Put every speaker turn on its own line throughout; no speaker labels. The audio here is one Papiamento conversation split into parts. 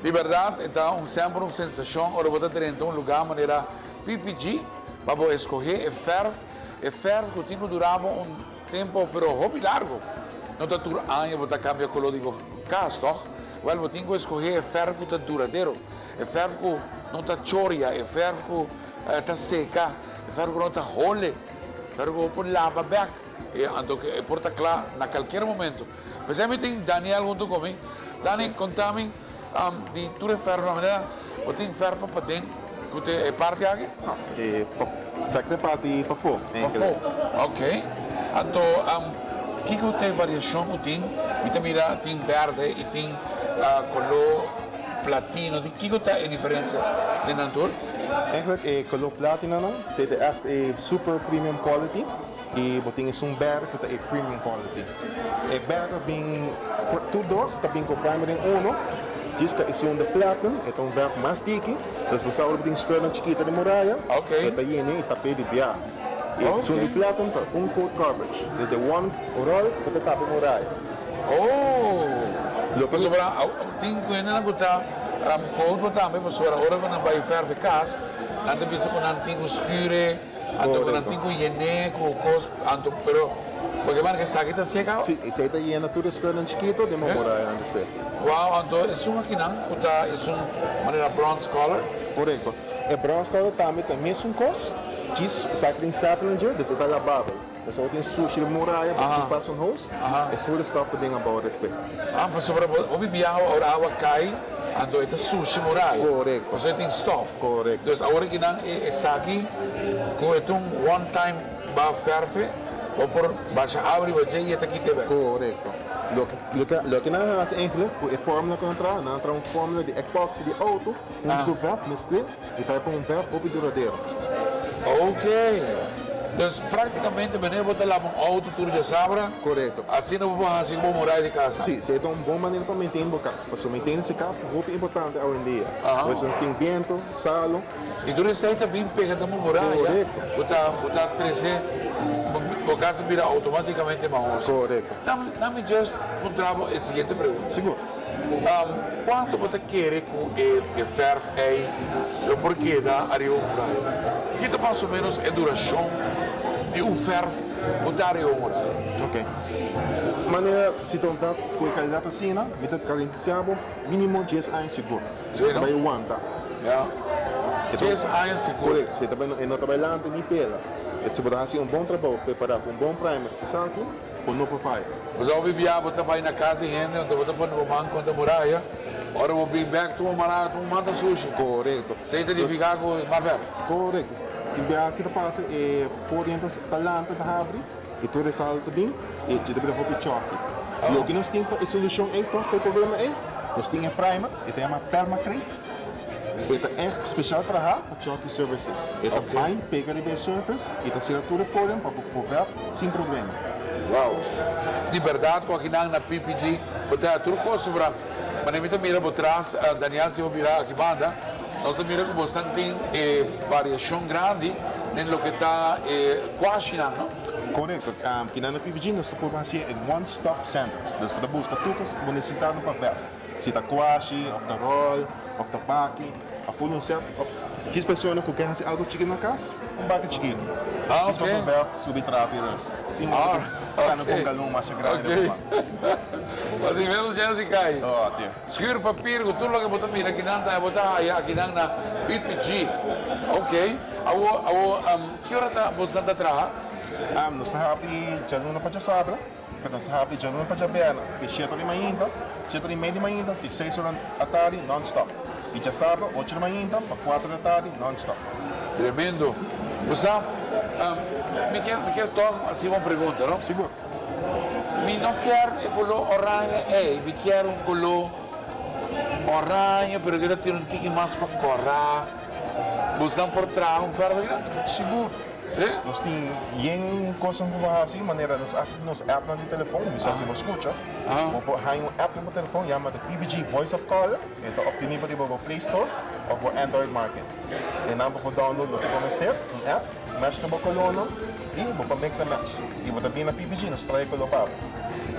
Di berdad e ta un semper un sensacion ora bo ta drenta un lugar manera PPG pa bo escoge e verf, e verf cu tin cu dura bo un tempo pero hopi largo. No ta tur aña bo ta cambia color di bo cas, toch? Wel, bo tin cu escoge e verf cu ta duradero, e verf cu no ta choria, e verf cu ta seca, e verf cu no ta hole, e verf cu bo por laba bek, e anto e por ta cla na calkier momento. P'esei mi tin Daniel huntu ku mi. Dani, konta mi di tur e fèrfnan. Manera bo tin fèrf pa paden ku ta e parti aki?
No, e esaki ta e parti pafó.
Pafó, ok. Anto kiko ta e variashon ku tin? Mi ta mira tin bèrdè i tin koló platino. Kiko ta e diferensia den nan tur?
Eigenlijk e koló platinonan, esei ta ègt e super premium quality. I bo tin esun bèr ku ta e premium quality. E bèr ta bin, tur dos ta bin ku primer den uno, djis ta esun de platinum, e ta un bèr mas diki, dus bo sa ora bo tin skeurnan chikito den muraya, e ta yena i tap'é di bia. E esun di platinum ta un coat coverage, dus den one ròl bo ta tapa e muraya.
Oh! Pasobra tin ku hendenan ku ta coat bo tambe, pasobra ora ku nan bai fèrf e kas, nan ta bisa ku nan tin ku skure. Anto ku nan tin ku yené ku kos anto pero porque man esaki ta seka.
Si, esei ta yena tur e skurnan chikito den muraya despues.
Wow, anto esun akinan ku ta esun manera bronze color?
Korekto. E bronze color tambe ta mesun kos, djis esaki tin satin dje, dus e ta lababel. Dus ora tin sushi den muraya bo djis pasa un hose, e suri stof ta bin abou despues.
Ah, pasobra bo hopi biaha ora awa kai anto e ta sushi muraya.
Korekto.
Pasobra e tin stof.
Korekto.
Dus awor ki nan e esaki ku e ta un one time ba fèrfe, bo por basha awa riba dje i e ta kita e bèk.
Korekto. Loke loke loke nan a hasi eigentlik ku e fòrmula ku nan traha, nan a traha un fòrmula di epoxy di outo huntu ku vèf mester. E ta pa un verf hopi duradero.
Ok. Dus prácticamente manera bo ta laba un auto tur djasabra.
Korekto.
Asina bo por hasi ku bo murai di kas.
Si, si e ta un bon manera pa maintain bo kas. Pasobra maintain si kas ta hopi importante awendia. Pues nos tin biento, salo.
I tur esei ta bin pega den bo muraya.
Korekto.
Ku ta ku ta trese bo kas ta bira automaticamente mahos.
Korekto.
Dame just puntra bo e siguiente pregunta.
Sigur.
Cuanto bo ta kere cu e verf ey lo por keda ariba un muraya? Ki ta mas o menos e duracion di un verf cu ta ariba un muraya?
Ok. Manera si ta un verf cu e calidad asina, mi ta garantisa bo minimo dies aña sigur.
Si, no?
E ta bay wanta.
Ya. Dies aña sigur.
Correcto. Si e ta bay, e no ta bay lanta ni pela. Si bo ta haci un bon trabou, prepara cu un bon primer cu esaki. Bo no por faya.
Bo sa hopi bia bo ta bai na cas di hende anto bo ta pone bo man contra muraya, ora bo bin bek tur muraya tur man ta sushi.
Corecto.
Esey ta nifica cu e mas ver.
Corecto. Si bia ki ta pasa e porian ta lanta ta habri y tur e sal ta bin y dje ta bira hopi choki. Loke nos tin pa e solucion ey toch pa e problema ey, nos tin e primer, e ta yama Permacrete. E ta echt special traha pa chalky surfaces. E ta bind, pega riba e surface y ta cera tur e porian pa bo por verf sin problema.
Wow! Di berdad cu akinan na PPG bo ta tur cos sobra. Manera mi ta mira bo tras, Daniel, si bo bira aki banda, nos ta mira cu bosnan tin e variacion grandi den loke ta e cuashinan, no?
Corecto. Akinan na PPG nos ta por haci e one stop center. Dus bo ta busca tur cos bo necesitado pa verf. Si ta kuashi, òf ta ròl, òf ta baki, a full un sèt. Òf kis persona ku ke hasi algu chikito na kas, un baki chikito. Kis pasa un bèf, subi trapi rus. Sin ora ku kana ku un galon masha grandi den bo man.
Pa di menos Jessica kai. Schuurpapier ku tur loke bo ta mira akinan ta bo ta haya akinan na PPG. Ok. Awor, awor, ki ora ta bosnan ta traha?
Nos ta hapi djaluna pa djasabra. Pero nos ta habri djaluna pa djaberna di shete di mainta, shete di mei di mainta te seis ora atardi non stop. Di djasabra ocho di mainta pa kuater di atardi non stop.
Tremendo. Bo sa, mi kier, mi kier tòg hasi un pregunta, no?
Sigur.
Mi no kier e koló oranje ei, mi kier un koló oranje pero ke ta tira un tiki mas pa kòrá. Bosnan por traha un fèrf aki nan?
Sigur. Nos tin yen kosnan ku bo hasi, manera nos hasi nos appnan di telefon, mi sa si bo skucha, bo por haña un app den bo telefon yama The PBG Voice of Color, e ta optenibel riba bo Play Store òf bo Android Market. Einan bo por download loke bo mester, un app. Match tur bo kolónan i bo por mix and match. I bo ta bini na PPG, nos trae koló pa bo.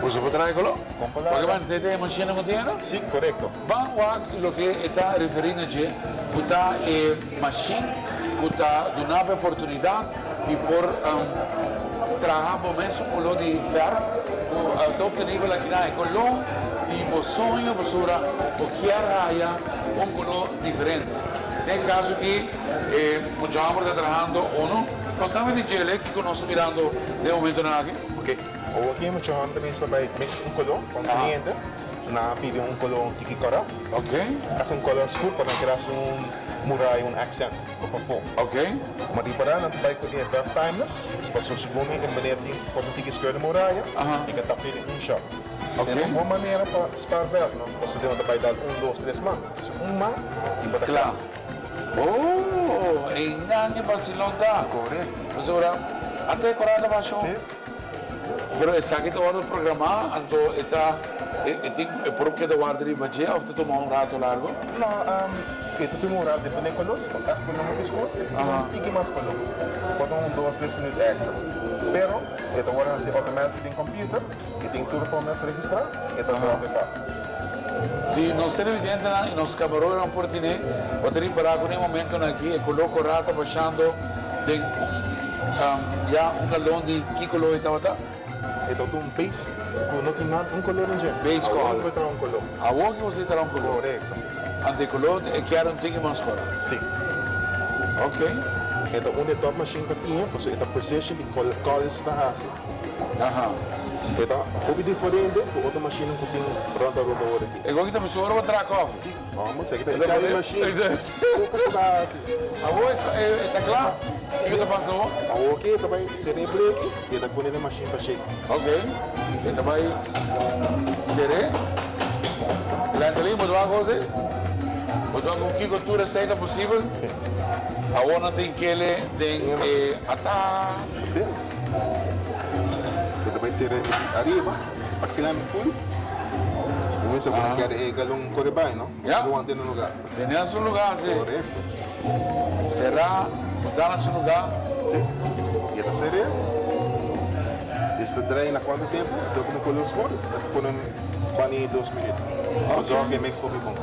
Boso por trae koló?
Kon por laga.
Porque ban esei ta e mashina ku tin no?
Si, korekto.
Ban wak loke e ta referí na dje, ku ta e mashin ku ta duna bo e oportunidat di por traha bo mesun koló di fèrf ku ta optenibel akinan. E koló di bo soño pasobra bo kier haya un koló diferente. Den e kaso aki e mucha hòmber ta trahando unu. Kontami di djele kiko nos ta mirando den e momentonan aki.
Ok, awor aki e mucha hòmber ta bisa bai mix un koló pa un kliente. Nan a pidi un koló un tiki kòrò.
Ok.
Aki un koló skur pa nan keda hasi un muraya, un accent pa pafó.
Ok.
Ma ripará nan ta bai ku e verf timeless, pasobra segun mi e meneer tin por un tiki skur den muraya, e ka tap'é den un shot.
Ok.
Ta un bon manera pa spaar verf, no? Pasobra den bo ta bai dal un, dos, tres man. Si un man i bo ta
Kla.
kla.
Oh, einan e basilon ta.
Korekto.
Pasobra ante e kora ta basha.
Sí.
Pero esaki ta wòrdu programá, anto e ta e tin e por keda wòrdu riba dje òf ta tuma un rato largo?
No, e ta tuma un rato depende e koló, si ta ègt koló hopi skur e ta tuma un tiki mas koló, por ta un dos tres minüt èkstra. Pero e ta wòrdu hasi outomátik den kòmpiuter i tin tur formulas registrá, e ta dròp e pa.
Si nos televidentenan i nos kamarógrafnan por tine, bo ta ripará ku na e momentonan aki e koló korá ta bashando den un Ya un galon di ki color e tabata?
E tabata un base cu no tin nada un color den dje.
Base color.
Awor nos bay traha un color.
Awor ki boso traha un color.
Corecto.
Anto e color e kier un tiki mas cora.
Si.
Ok.
E ta un di e top machine cu tin pasobra e ta precision di colors ta haci.
Aha.
E ta hopi diferente cu otro machine cu tin rond Aruba awor aki.
E goki ta bisa ora bo traha koffie.
Si. Vamos, esaki ta e Italian machine. Kiko ta hasi?
Awor e ta kla? Kiko ta pasa awor?
Awor ki e ta bai sera e bleki i e ta pone den machine pa shake.
Ok, e ta bai ser'é. Lankelin, bo ta wak kos ei? Bo ta wak ku kiko tur esei ta posibel?
Si.
Awor nan tin kele den e ata.
Den. E ta bai sera ariba pa klem ful. Bo mester pone kere e galon kore bai, no?
Ya.
Bo want'é na lugar.
Tene na su lugar, si.
Korekto.
Será, bo na su lugar.
Si. I e ta ser'é. E ta draai na kuantu tempu? Dor ku no kolor skur, e ta pone un bani 2 minuut.
Ok.
Zorg e mix hopi bon.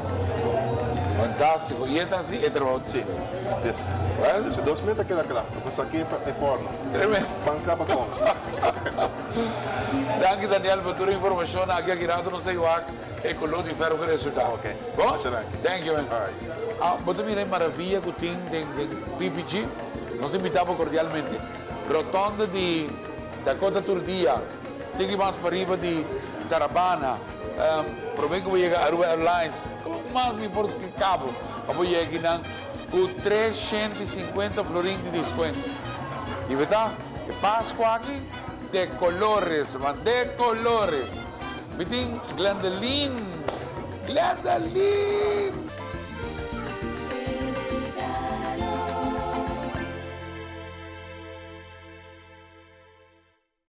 Fantástiko. I e ta hasi e trabou
Si.
despues.
Des.
Well.
Despues 2 minuut ta keda kla. Bo por sak'é pa e forno.
Tremendo.
Pan kla pa kome.
Danki Daniel pa tur e informashon aki. Aki rato nos ta wak e koló di fèrf ku resultá.
Ok.
Bon?
Masha danki.
Thank you man.
Alright.
Ah, bo ta mira e maravia ku tin den den PPG? Nos ta invitá bo kordialmente. Rotonde di Dakota tur dia, tiki mas pariba di Tarabana, promé ku bo yega Aruba Airlines, kon mas mi por splika bo pa bo yega akinan ku 350 florin di deskuento. Di berdad, e Pascua aki de colores, man, de colores. Mi tin Glendeline, Glendeline!